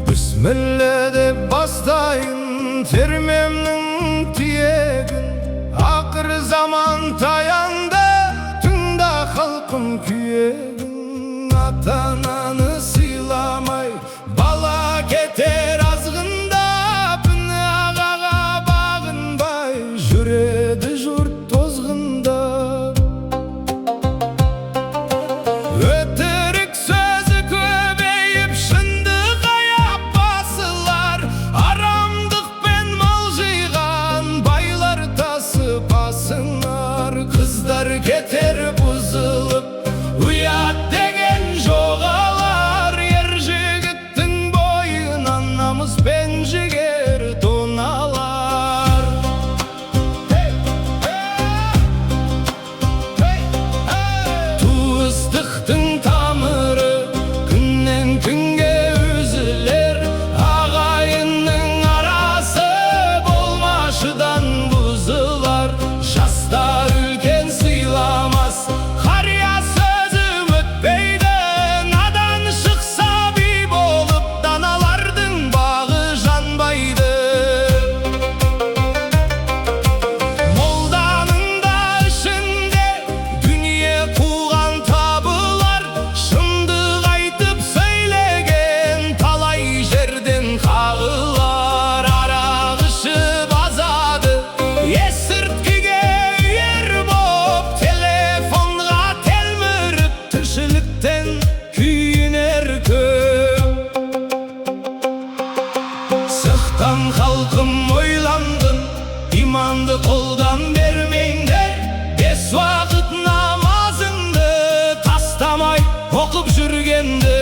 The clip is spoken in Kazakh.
Бісміллә деп бастайын термемнің тиегін. Ақыр заман таянды, тыңда, халқым, күйегін. Ата ананы сыйламай, бала кетер азғындап. Іні ағаға бағынбай, жүреді жұрт тозғындап. Өтірік сөзі көбейіп, шындық аяп басылар. Арамдықпен мал жиған байлар тасып асынар. Қыздар кетер бұзылып, ұят деген жоғалар. Ер жігіттің бойынан намыс пен жігер тоналар. Hey! Hey! Hey! Туыстықтың тамыры күннен күнге үзілер. Ағайынның арасы болмашыдан бұзылар. Жастар үлкен сыйламас, қария сөзі өтпейді. Надан шықса би болып, даналардың бағы жанбайды. Молданың да ішінде дүние қуған табылар. Шындық айтып сөйлеген талай жерден қағылар. Арақ ішіп азады, есірткіге үйір боп, телефонға телміріп, тіршіліктен күйінер көп. Сықтан, халқым, ойланғын, иманды қолдан бермеңдер. Бес уақыт намазыңды тастамай оқып жүргенді.